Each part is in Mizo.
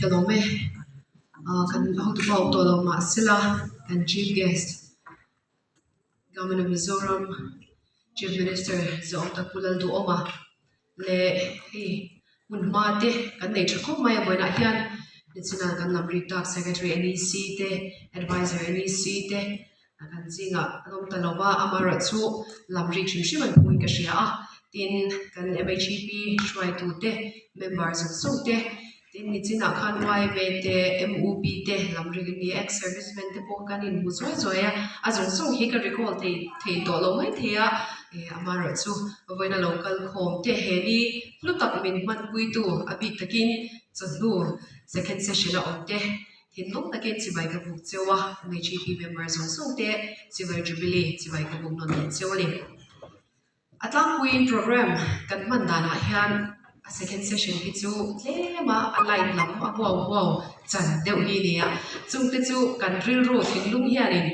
Ka lawm e. Kan hotupa awm tawh lo mahsela kan chief guest Government of Mizoram Chief Minister Zawng Tak Pu Lalduhawma leh hei hmun hma te kan nei tha khawp mai a vawiinah hian National kan lam rik tak Secretary NEC te Adviser NEC te kan zingah an awm ta lo va amaherawhchu lam rik hrim hrim an hmuin ka hria a tin kan M_H_E_P hruaitu te member zawng zawng te tin nichinah khan Y_M_A te M_U_P te lam rik an ni a ex service man te pawh kan inhmu zuai zuai a a zawng zawng hi ka recall thei thei tawh lo mai thei a eh amaherawhchu vawiin a lo kal khawm te he ni hlu tak min hmanpui tu a bik takin chawhnu second session a awm te. Thinlung takin chibai ka buk cheu a, MHEP member zawng zawng te Silver Jubilee chibai ka buk nawn leh cheu a ni. A tlangpuiin program kan hman danah hian a second session hi chu tlem a a light lam a huau huau chan deuh hi a ni a, chungte chu kan rilru thinlung hianin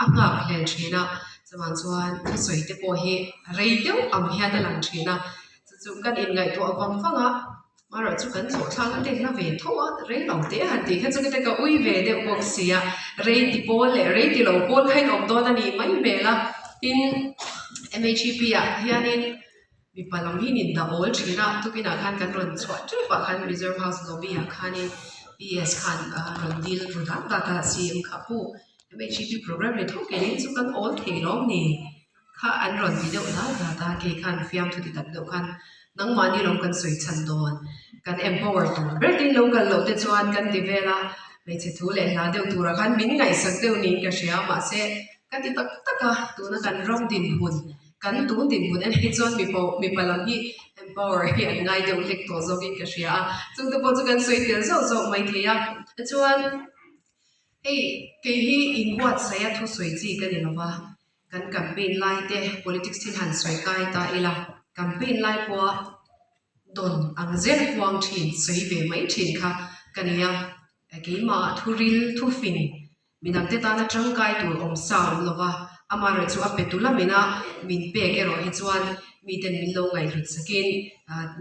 a nghak hlel thin a, chuvang chuan thusawi te pawh hi rei deuh ang hian a lang thin a, chu chu kan inngaihtuah vang vang a. Amaherawh chu kan zawh thlak a tehna ve tho a, rei lo teh a han tih kha chu ka ka ui ve deuh bawk si a, rei ti pawl leh rei ti lo pawl kha in awm dawn a nih mai hmel a, tin M_H_E_P ah hianin mipa lam hi in dah awl thin a, tukinah khan kan rawn chhuah tep ah khan Mizoram House lobby ah khanin P_S khan rawn dil ru dat dat a C_M kha pu M_H_E_P programme ni tho keini chu kan awl thei lawm ni. Kha an rawn ti deuh dat dat a, kei khan fiamthu ti tak deuh khan nangmahni lawm kan sawi chhan dawn, kan empower tur ber tin lo kal loh te chuan kan ti vel a, hmeichhe thu leh hla deuh turah khan min ngaihsak deuh niin ka hria mahse ka ti tak tak a, tuna kan ram dinhmun, kan tun dinhmun en hi chuan mipa mipa lam hi empower hi an ngai deuh hlek tawh zawkin ka hria a, chungte pawh chu kan sawi tel zauh zauh maithei a, tichuan hei kei hi inbuatsaih a thusawi chi ka ni lova. Kan campaign lai te politics thil han sawi kai ta ila, campaign lai pawha dawn ang zel huang thin sawi ve mai thin kha ka ni a, keimah thuril thufing midangte tana tangkai tur awm sa awm lova, amaherawhchu a pe tu lamina min pek erawh hi chuan miten min lo ngaihhlut sakin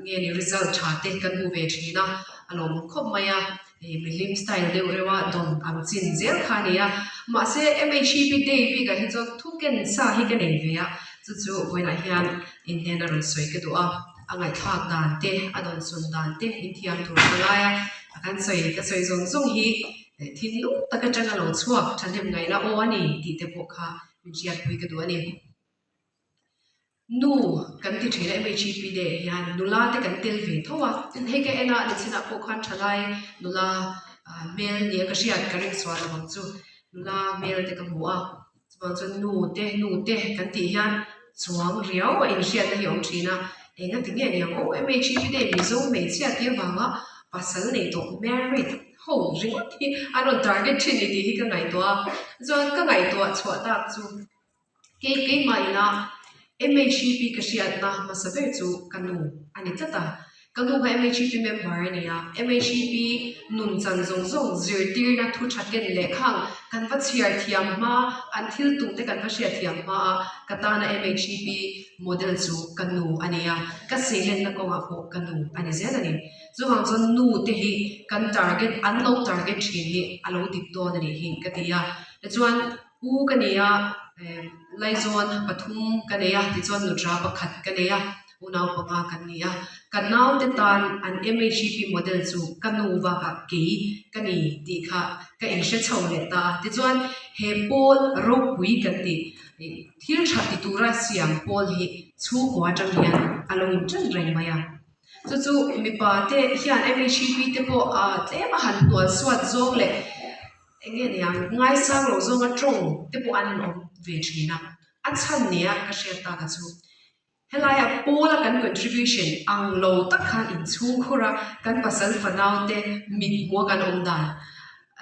nge ni result tha te kan hmu ve thin a, a lawmawm khawp mai a. Hei milim style deuh reuh a dawn ang chin zel kha a ni a, mahse MHEP day bikah hi chuan thu ken sa hi ka nei ve a, chu chu vawiinah hian in hnena rawn sawi ka duh a, a ngaihthlak dan te, a dawn sawn dan te inthiam tur ka ngai a, a kan sawi ka sawi zawng zawng hi thinlung tak atanga lo chhuak thahnem ngaihna aw a ni tih te pawh kha min hriatpui ka duh a ni. Nu kan ti thin a MHEP day ah hian nula te kan tel ve tho a, tin hei ka en a ni chinah pawh khan thalai nula ah hmel nia ka hriat ka ring sual avang chu nula hmel te ka hmu a, chuvang chuan nu te nu te kan tih hian chuang riau a inhriatna hi a awm thin a, eng a ti nge niang aw MHEP day Mizo hmeichhia te avanga pasal nei tawh married ho ringawt hi an rawn target thin ni tih hi ka ngaihtuah a, chuan ka ngaihtuah chhuah tak chu. Kei keimah ina MHEP ka hriatna hmasa ber chu ka nu a ni tlat a, ka nu kha MHEP member a ni a, MHEP nun chan zawng zawng zirtirna thu tha ken leh khang kan va chhiar thiam hma, an thil tum te kan va hriat thiam hma a, ka tana MHEP model chu ka nu a ni a, ka seilenna kawngah pawh ka nu a ni zel a ni. Chuvang chuan nu te hi kan target, an lo target thin hi a lo dik dawn a nih hi ka ti a, tichuan. U ka nei a, laizawn pathum ka nei a, tichuan nutra pakhat ka nei a, unau panga kan ni a. Ka naute tan an MHEP model chu ka nu bakah kei ka ni tih kha ka inhre chho leh ta a. Tichuan he pawl ropui kan tih thil tha ti tura siam pawl hi chhungkua atang hian a lo intan reng mai a. Chu chu mipa te hian MHEP te pawh tlem a han hnual suat zawng leh Eng nge niang, ngaisang lo zawnga tawng te pawh an awm ve thin a, a chhan nia ka hriat tak a chu. Helaia pawla kan contribution ang lo tak khan inchhung khur a, kan pasal fanau te mit hmuh a kan awm dan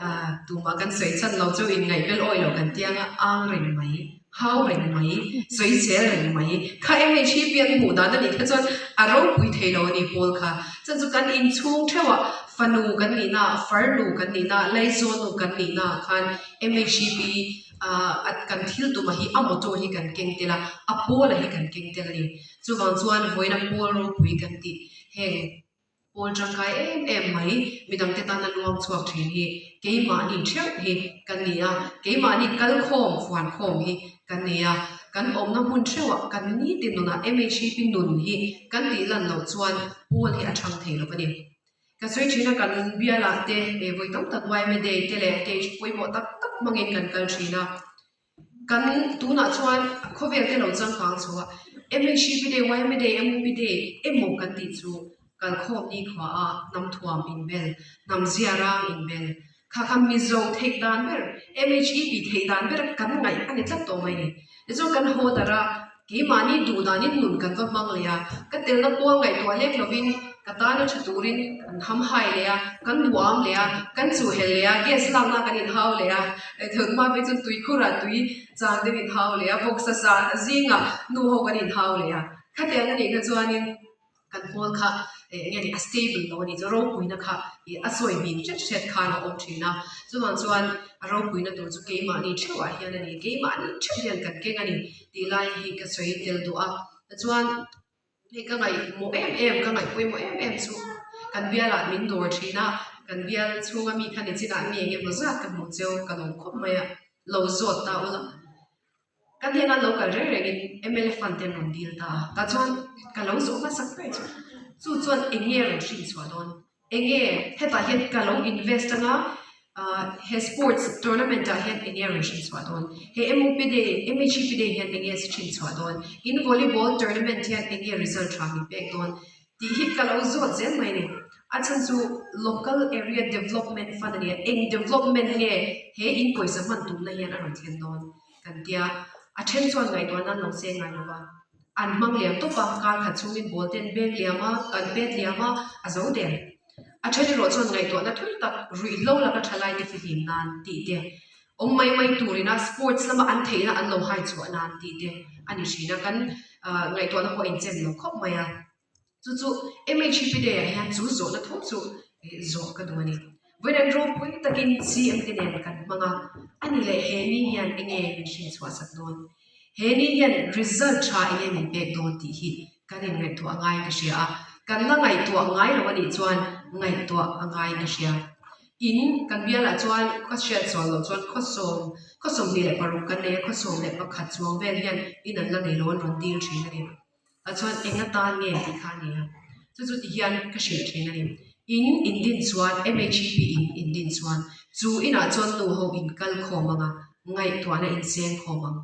ah tumah kan sawi chhan lo chu inngaihbel awi lo kan tiang a, ang reng mai. Hau reng mai, sawi chel reng mai. Kha eng hei hri pian hmuh dan a nih kha chuan a ropui thei lo a ni Paul kha. Chuan chu kan inchhung theuhah fanu kan nihna, farnu kan nihna, laizawnu kan nihna ah khan MHEP ah kan thil tuma hi a motto hi kan keng tel a, a Paul-a hi kan keng tel a ni. Chuvang chuan vawiina Paul ropui kan tih heng. Pawl tangkai em em mai midangte tana luang chhuak thin hi keimahni theuh hi kan ni a, keimahni kalkhawm fuankhawm hi kan ni a, kan awmna hmun theuhah kan nitin nunah MHEP nun hi kan tih lan loh chuan pawl hi a thang thei lo a ni. Ka sawi thin a, kan bialah te vawi tam tak yma day te leh stage pawimawh tak tak hmangin kan kal thin a. Kan tunah chuan khawvel te lo changkang chho a, MHCP Day, yma Day, MUP Day emaw kan tih chu kalkhawm nikhua a hnam thuam inbel, hnam zia rang inbel kha kha Mizo theih dan ber, MHEP theih dan ber kan ngaih a ni tlat tawh mai ni. Tichuan kan haw darh a, Keimahni duh danin nun kan va hmang leh a, ka telna pawl ngaihtuah lek lovin ka tana tha turin kan hamhai leh a, kan duham leh a, kan chuhhelh leh a, gas lakna kan inhau leh a, thutma phei chuan tuikhurah tui chang te kan inhau leh a, vawksa sa zingah nu ho kan inhau leh a, khatiang a nih kha chuanin. Kan pawl kha eng nge ni a stable lo a ni chu ropuina kha ih a sawi hmin hret hret khan a awm thin a, chuvang chuan a ropuina tur chu keimahni theuhah hian a ni, keimahni theuh hian kan keng a ni tih lai hi ka sawi tel duh a, tichuan hei ka ngaihmawh em em ka ngaih pawimawh em em chu kan bialah min dawr thin a, kan bial chhunga mi kha ni chinah mi eng emaw zat ka hmuh cheu ka lawm khawp mai a, lo zawt ta ula. Ka hnena lo kal reng rengin mla fund te an rawn dil ta a, tah chuan ka lo zawh hmasak ber chu, chu chuan eng nge rawn hrin chhuah dawn? Eng nge hetah hian ka lo invest anga ah he sports tournament ah hian eng nge rawn hrin chhuah dawn? He MOP day, MHEP day hian eng nge hrin chhuah dawn? In volleyball tournament hian eng nge result tha min pek dawn? Tih hi ka lo zawt zel mai a ni. A chhan chu local area development fund a ni a, eng development nge he in pawisa hman tumna hian a rawn thlen dawn? Kan tia, a then chuan ngaihtuah nan lo seng ngai lo va, an hmang liam tawp a, kar khat chhungin ball ten beng liam a, kan pet liam a, a zo der. A then erawh chuan ngaihtuahna thui tak ruihhlo laka thalai te fihlim nan tih te, awm mai mai turina sports lama an theihna an lo hai chhuah nan tih te a ni thin a, kan ngaihtuahna pawh a inchem lo khawp mai a. Chu chu MHP Day ah hian chu zawhna tho chu zawh ka duh a ni. Vawiin ropui takin CM te nen kan hmang a, a ni leh he ni hian enge min hrinchhuah sak dawn? He ni hian result tha enge min pek dawn tih hi kan inngaihtuah a ngai ka hria a, kan la ngaihtuah ngai lo a nih chuan ngaihtuah a ngai ka hria. In kan bialah chuan ka hriat sual loh chuan khawsawm khawsawm 26 kan nei a, khawsawm leh pakhat chuang vel hian in an la nei lo an rawn dil thin a ni. Ah chuan eng atan nge tih kha a ni a, chu chu ti hian ka hrilh thin a ni. In indin chuan MHEP in indin chuan chu inah chuan nu ho in kal khawm ang a, ngaihtuahna in seng khawm ang.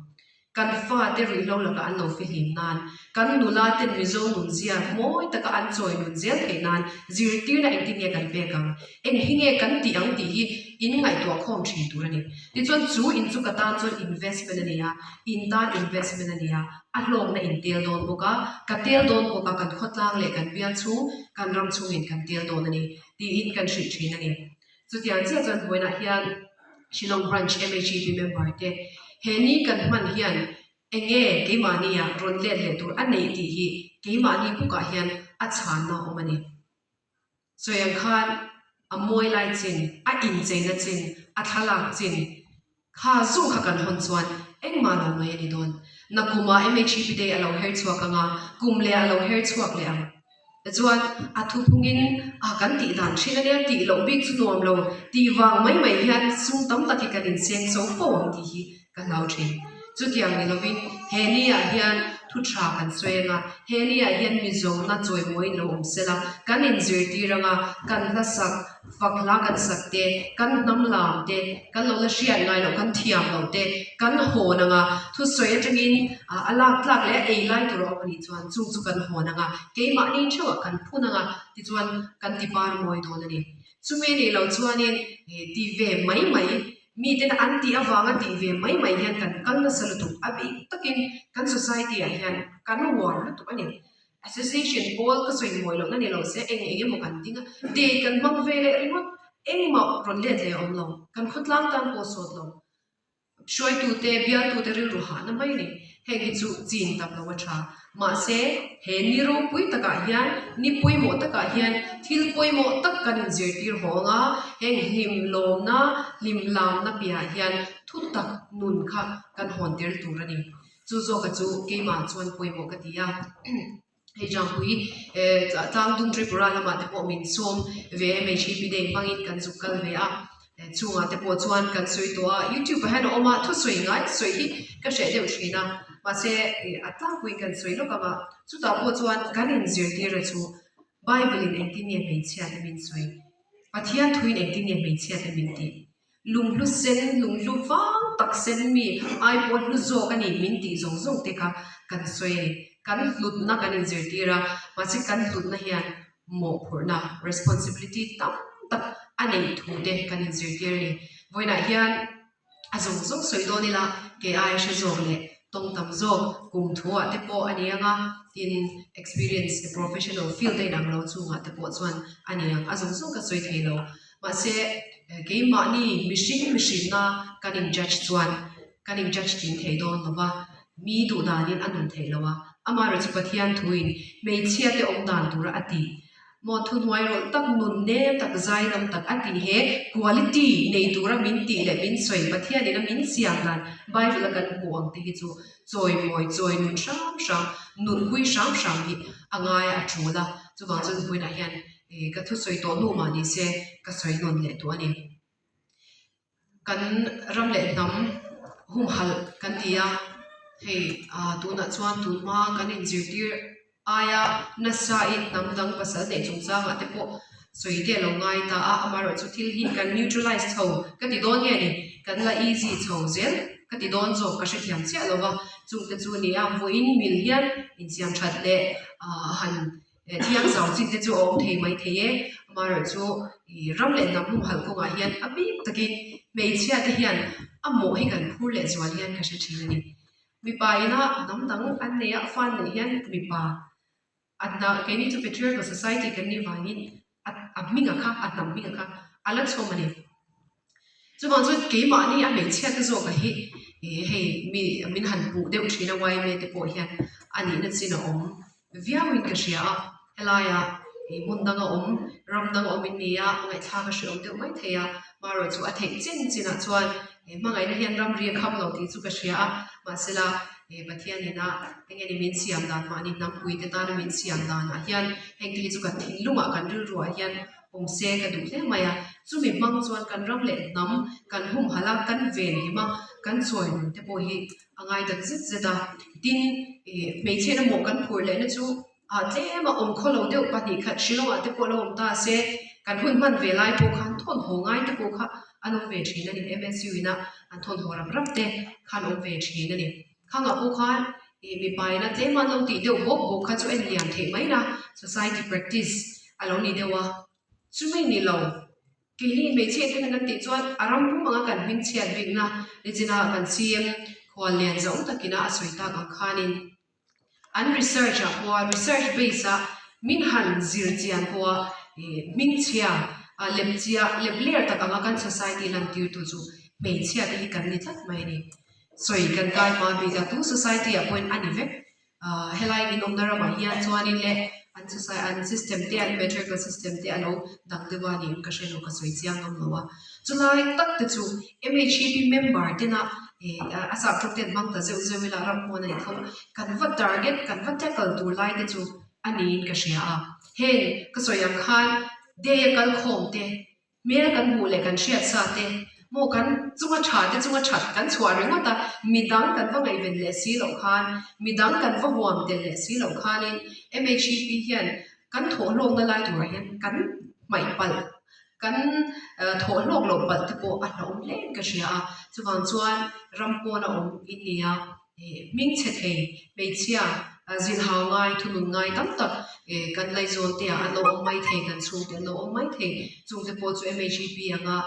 Kan fate ruihhlo lakah an lo fihlim nan, kan nula ten Mizo nunzia mawi taka an chawi nun zel theih nan zirtirna engtin nge kan pek ang, eng hi nge kan tih ang tih hi in ngaihtuah khawm thin tur a ni. Tichuan chu in chu ka tan chuan investment a ni a, in tan investment a ni a, A hlawkna in tel dawn bawk a, ka tel dawn bawk a, kan khawtlang leh kan bial chhung, kan ram chhungin kan tel dawn a ni, tiin kan hrilh thin a ni. Chutiang chiah chuan vawiinah hian Shillong Branch MHEP member te he ni kan hman hian eng nge keimahnia rawn let leh tur a neih tih hi keimahni bukah hian a chhanna a awm a ni. Sawi ang khan a mawi lai chin, a incheina chin, a thlalak chin kha zawng kha kan hawn chuan engmah lo mai a ni dawn. Nakumah MHEP Day a lo her chhuak ang a, kum leh a lo her chhuak leh ang. Tichuan a thuphungin a kan tih dan thin a nia, tih loh bik chu nuam lo tih vang mai mai hian sum tam tak hi kan inseng cho fo ang tih hi ka hlau thin. Chutiang ni lovin he ni-ah hian thu tha kan sawi ang a, he ni-ah hian Mizona chawimawiin lo awm sela, kan inzirtir ang a, kan hla sak, fak hla kan sak te, kan hnam lam te, kan lo la hriat ngai loh, kan thiam loh te kan hawn ang a, thusawi atangin a lak tlak leh a ei lai tur a awm a nih chuan chung chu kan hawn ang a, keimahni theuhah kan phun ang a, tichuan kan ti par mawi dawn a ni. Chumi nih loh chuanin ti ve mai mai Miten an tih avanga tih ve mai mai hian kan kal nasa lutuk a bik takin kan society ah hian kan uar lutuk a ni. Association pawl ka sawi mawi lohna ni lo se eng eng emaw kan ding a, day kan hmang ve leh ringawt engmah rawn let leh a awm lo, kan khawtlang tan pawh sawt lo. Hruaitute, bialtute rilru hahna mai a ni. Heng hi chu chin tam lo a tha. Mahse, he ni ropui takah hian, ni pawimawh takah hian thil pawimawh tak kan inzirtir hawng a, heng hlim lawmna, hlim lamna piahah hian thu tak nun kha kan hawn tel tur a ni. Chu zawka chu keimah chuan pawimawh ka ti a. Hei Jangpui Tlangdung Tripura lamah te pawh min sawm ve MHEP Day hmangin kan zuk kal ve a, chungah te pawh chuan kan sawi tawh a, YouTube ah hian a awm a, thusawi ngai sawi hi ka hreh deuh thin a, mahse a tlangpuiin kan sawi lawk ang a, chutah pawh chuan kan inzirtir a chu Bible in engtin nge hmeichhia te min sawi, Pathian thuin engtin nge hmeichhia te min tih? Lunghlu sen, lunghlu vang tak sen mi ai pawh hlu zawk a ni min tih zawng zawng te kha kan sawi a ni. Kan hlutna kan inzirtir a, mahse kan hlutna hian mawhphurhna, responsibility, tam tak a neih thu te kan inzirtir a ni. Vawiinah hian a zawng zawng sawi dawn ila kei aia hre zawk leh tawng tam zawk kum thuah te pawh a ni ang a, tin experience professional field a inang lo chungah te pawh chuan a ni ang, a zawng zawng ka sawi thei lo. Mahse, keimahni mihring mihrinna kan in judge chuan kan in judge tling thei dawn lo va, mi duh danin a nun theih lo a. Amaherawhchu chu Pathian thuin hmeichhia te awm dan tura a ti maw thuhnuai rawlh tak, nun nem tak, zaidam tak a tih he quality nei tura min tih leh min sawi Pathianin a min siam dan Bible a kan hmuh ang te hi chu chawimawi, chawi nun hram hram, nunpui hram hram hi a ngai a tul a. Chuvang chuan vawiinah hian Ih ka thusawi tawh hnu mah ni se ka sawi nawn leh tawh a ni. Kan ram leh hnam humhalh kan ti a, hei ah tunah chuan tunhma kan inzirtir aia nasa in hnam dang pasal neih chungchangah te pawh sawi te a lo ngai ta a, amaherawhchu thil hi kan neutralize chho ka ti dawn nge ni, kan la easy chho zel ka ti dawn zawk ka hrethiam chiah lo va, chungte chu a ni a, vawiin mil hian insiam that leh ah han Thiang zau chin te chu a awm thei mai thei e. Amaherawhchu ih ram leh hnam humhalh kawngah hian a bik takin hmeichhia te hian a mawh hi kan phur leh zual hian ka hre thin a ni. Mipa ina hnam dang an nei a, fa an neih hian mipa a hna keini chu patriarchal society kan nih vangin a a hming a kha a hnam hming a kha a la chhawm a ni. Chuvang chuan keimahni a hmeichhia te zawk a hi ih hei mi min han hmuh deuh thin a yma te pawh hian a nihna chin a awm viau in ka hria a, helaiah ih hmun dang a awm ram dang a awm in ni a ngaihthlak a hreawm deuh mai thei a marawh chu a theih chin chinah chuan ih hmangaihna hian ramri a kham lo tih chu ka hria a mahsela ih Pathian ina eng nge ni min siam dan mahni hnampui te tana min siam danah hian heng te hi chu kan thinlungah kan rilruah hian awm se ka duh hle mai a, chumi hmang chuan kan ram leh hnam kan humhalh a, kan ven him a, kan chawi nun te pawh hi a ngai tak zet zet a. Tin, ih hmeichhe emaw kan phur lehna chu ah tlem a awm khaw lo deuh pahnih khat Shillong-ah te pawh lo awm ta se, kan hun hman ve lai pawh khan thawnhaw ngai te pawh kha an awm ve thin a ni, MSU ina an thawnhaw rap rap te khan awm ve thin a ni. Khangah pawh khan ih mipa ina tlem an lo tih deuh bawk bawk kha chu en liam theih mai na, society practice a lo ni deuh a. Chumi ni lo, keini hmeichhe te hian kan tih chuan a ram pum anga kan hming chhiat bikna nichina kan CM khual lian zauh takina a sawi tak ang khanin an research ah pawha research base a min han zir chian pawha ih hmingchhia ah lepchia lepler tak anga kan society lantirtu chu hmeichhia te hi kan ni tlat mai a ni. Sawi kan kai hma bik a, tu society ah pawhin a ni vek. Ahh helai in awmna ramah hian chuanin le an society an system te an matrical system te a lo dang deuh a niin ka hre lo ka sawi chiang ngam lo a. Chulai tak te chu M_H_E_P member tena ih a sap tawk te an hmang ta zeuh zeuh ila ram pawn a ni tho kan va target kan va tackle tur lai te chu a niin ka hria a. Heng ka sawi ang khan day a kal khawm te Hmel kan hmuh leh kan hriat sa te maw kan chunga tha te chunga that kan chhuah ringawt a, midang kan va ngaihven leh si loh khan, midang kan va huam tel leh si loh khanin MHEP hian kan thawhhlawkna lai turah hian kan hmaih palh, kan thawhhlawk loh palh te pawh a hlauhawm hle in ka hria a. Chuvang chuan ram pawn a awm in nia. Hmingchhe thei hmeichhia zilhau ngai thunun ngai tam tak kan laizawn te ah an lo awm mai thei, kan chhungte an lo awm mai thei. Chungte pawh chu MHEP anga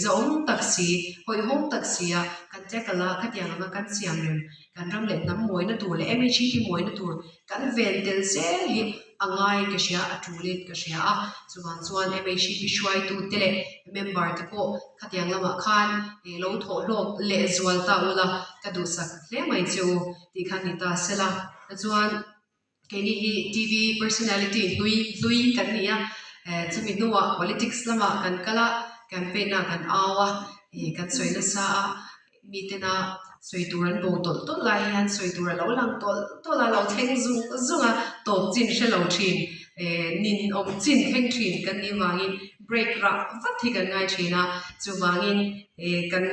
zahawm tak si, hawihhawm tak si a kan tackle a, khatiang anga kan siam rem kan ram leh hnam mawina tur leh MHEP mawina tur kan ven tel zel hi a ngai ka hria, a tulin ka hria a. Chuvang chuan MHEP hruaitute leh member te pawh Khatiang lamah khan ih lo thawh hlawk leh zual ta ula ka duhsak hle mai che u tih kha ni ta sela. Chuan keini hi TV personality hlui hlui kan ni a, eh chumi hnuah politics lamah kan kal a, campaign ah kan au a, ih kan sawi nasa a, mitena. Sawi tur an bo tawlh tawlh lai hian sawi tur a lo lang tawlh tawlh a, lo thleng zung zung a, tawp chin hre lo thin, eh nin awm chin thleng thin kan nih vangin break rah vat hi kan ngai thin a, chuvangin eh kan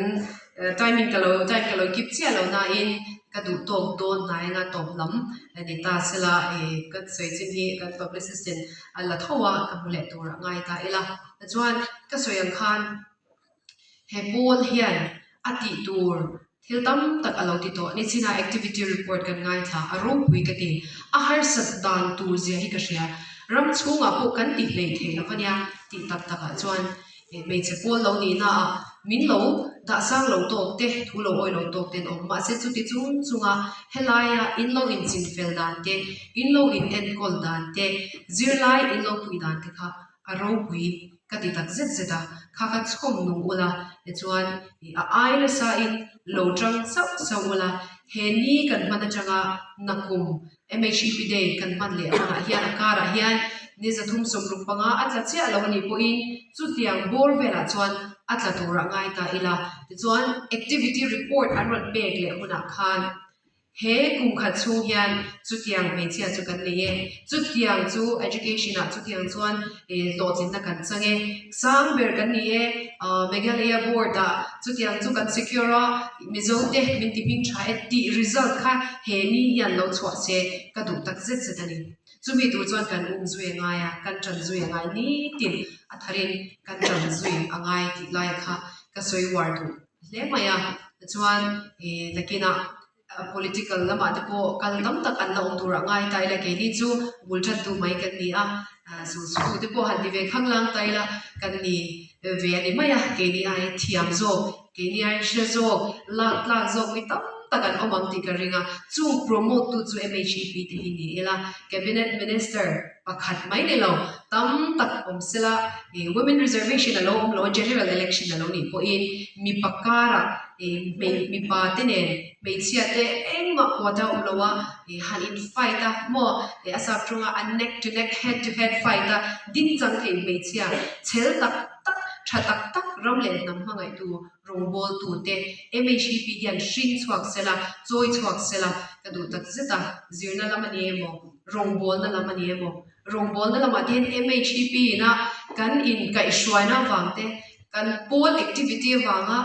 timing ka lo time ka lo keep chiah lo nain ka duh tawk dawn hnai anga tawp lam a ni ta sela eh kan sawi chin hi kan publicist in a la tho a, ka hmu leh tur a ngai ta ila. Tichuan ka sawi ang khan. He pawl hian a tih tur thil tam tak a lo ti tawh. Nichinah activity report kan ngaithla a ropui ka ti. A harsat dan tur zia hi ka hria. Ram chhungah pawh kan ti hleih thei lo ania tih tak takah chuan hmeichhe pawl lo nihna ah min lo dah sang lo tawk te, thu lo awi lo tawk te an awm. Mahse chuti chung chunga helaia in lo inchin fel dan te, in lo in enkawl dan te, zirlai in lo pui dan te kha a ropui ka ti tak zet zet a, kha kha chhawm nung ula tichuan ih a ai nasa in lo tang sauh sauh ula, he ni kan hman atanga nakum MHEP day kan hman leh hunah hian a karah hian ni 365 a tla chiah lo anih pawhin chutiang bawr velah chuan a tla turah ngai ta ila, tichuan activity report an rawn pek leh hunah khan He kum khat chhung hian chutiang hmeichhia chu kan nei e. Chutiang chu education ah chutiang chuan hlawhtlinna kan chang e. Sang ber kan ni e, Meghalaya board ah chutiang chu kan secure a, Mizo te min ti hming tha e tih result kha he ni hian lo chhuah se ka duh tak zet zet a ni. Chumi tur chuan kan um zui a ngai a, kan tan zui a ngai nitin a tharin kan tan zui a ngai tih lai kha ka sawi uar duh. hle mai a tichuan ih nakinah political lamah te pawh kal tam tak an la awm tur a ngai ta ila keini chu bul tan tu mai kan ni a ah sulsutu te pawh han ti ve khang lang ta ila kan ni ve a ni mai a keini ai thiam zawk keini ai hre zawk lak tlak zawk mi tam tak an awm ang tih ka ring a chung promote tu chu M H E P te hi ni ila cabinet minister pakhat mai ni lo tam tak awm sela ih women reservation a lo awm lo a general election a lo nih pawhin mipa karah ih hmei mipa te nen hmeichhia te engmah quota a awm lo a ih han in fight a maw ih a sap tawnga a neck to neck head to head fight a ding chang thei hmeichhia chhel tak tak tha tak tak ram leh hnam hmangaihtu rawngbawltute M H E P hian hring chhuak sela chawi chhuak sela ka duh tak zet a zirna lam a ni emaw rawngbawlna lam a ni emaw rawngbawlna lamah te hian M H E P ina kan inkaihhruaina avang te kan pawl activity avanga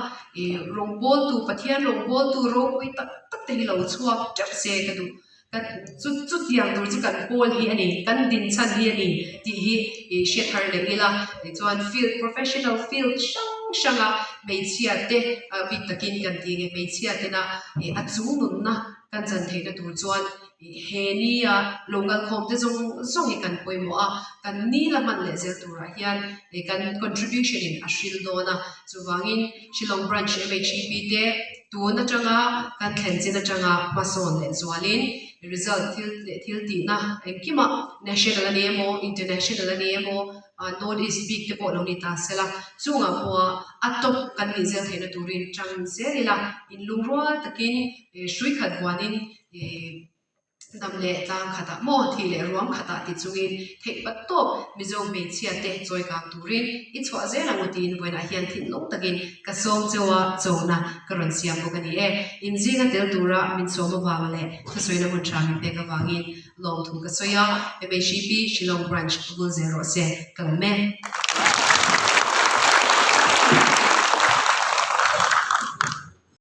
ih rawngbawltu Pathian rawngbawltu ropui tak tak te hi lo chhuak teuh se ka duh kan chu chutiang tur chu kan pawl hi a ni kan dinchhan hi a ni tih hi ih hriat thar leh ila tichuan field professional field hrang hrang a hmeichhia te a bik takin kan tih nge hmeichhia tena ih a chung nunna kan chan theihna tur chuan ih he nia lo kalkhawm te zawng zawng hi kan pawimawh a kan ni la hman leh zel turah hian ih kan contribution in a hril dawn a chuvangin Shillong branch M H E P te tun atanga kan thlen chin atanga hmasawn leh zualin result thil leh thil tihna engkimah national a ni emaw international a ni emaw ah north east bik te pawh lo ni ta sela chungah pawha a top kan nih zel theihna turin tang zel ila inlungrual takin ih hrui khat vuanin ih Dam leh tlang khatah maw thih leh ruam khatah ti chungin theih pat tawp Mizo hmeichhia te chawi kang turin i chhuah zel ang u tiin vawiinah hian thinlung takin ka sawm cheu a, chona ka rawn siam bawk a ni e. Inzinga tel tura min sawm avang leh thusawiina hun tha min pek avangin lawmthu ka sawi a, M H E P Shillong Branch vul zel rawh se ka lawm e.